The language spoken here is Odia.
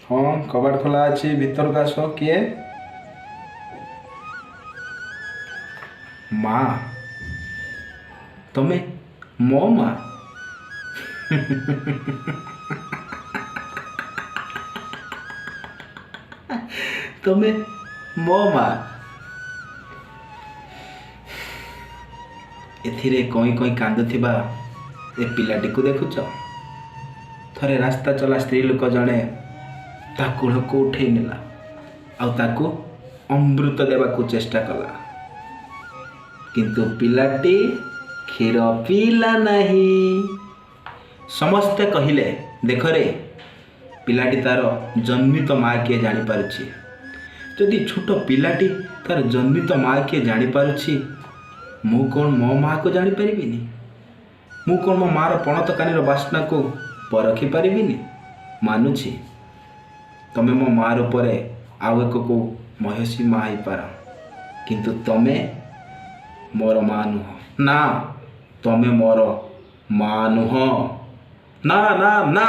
ହଁ, କବାଟ ଖୋଲା ଅଛି, ଭିତରକୁ ଆସ। କିଏ? ମା, ତମେ ମୋ ମା? ତମେ ମୋ ମା? ଏଥିରେ କଇଁ କଇଁ କାନ୍ଦୁଥିବା ଏ ପିଲାଟିକୁ ଦେଖୁଛ? ଥରେ ରାସ୍ତା ଚଲା ସ୍ତ୍ରୀ ଲୋକ ଜଣେ ତା କୂଳକୁ ଉଠେଇ ନେଲା ଆଉ ତାକୁ ଅମୃତ ଦେବାକୁ ଚେଷ୍ଟା କଲା, କିନ୍ତୁ ପିଲାଟି କ୍ଷୀର ପିଇଲା ନାହିଁ। ସମସ୍ତେ କହିଲେ, ଦେଖରେ, ପିଲାଟି ତାର ଜନ୍ମିତ ମା କିଏ ଜାଣିପାରୁଛି। ଯଦି ଛୋଟ ପିଲାଟି ତାର ଜନ୍ମିତ ମା କିଏ ଜାଣିପାରୁଛି, ମୁଁ କ'ଣ ମୋ ମାଆକୁ ଜାଣିପାରିବିନି? ମୁଁ କ'ଣ ମୋ ମାଆର ପଣତ କାନିର ବାସ୍ନାକୁ ପରଖି ପାରିବିନି? ମାନୁଛି, ତମେ ମୋ ମା ରୂପରେ ଆଉ ଏକ କେଉଁ ମହର୍ଷି ମା ହେଇପାର, କିନ୍ତୁ ତମେ ମୋର ମା ନୁହଁ। ନା, ତମେ ମୋର ମା ନୁହଁ। ନା, ନା, ନା।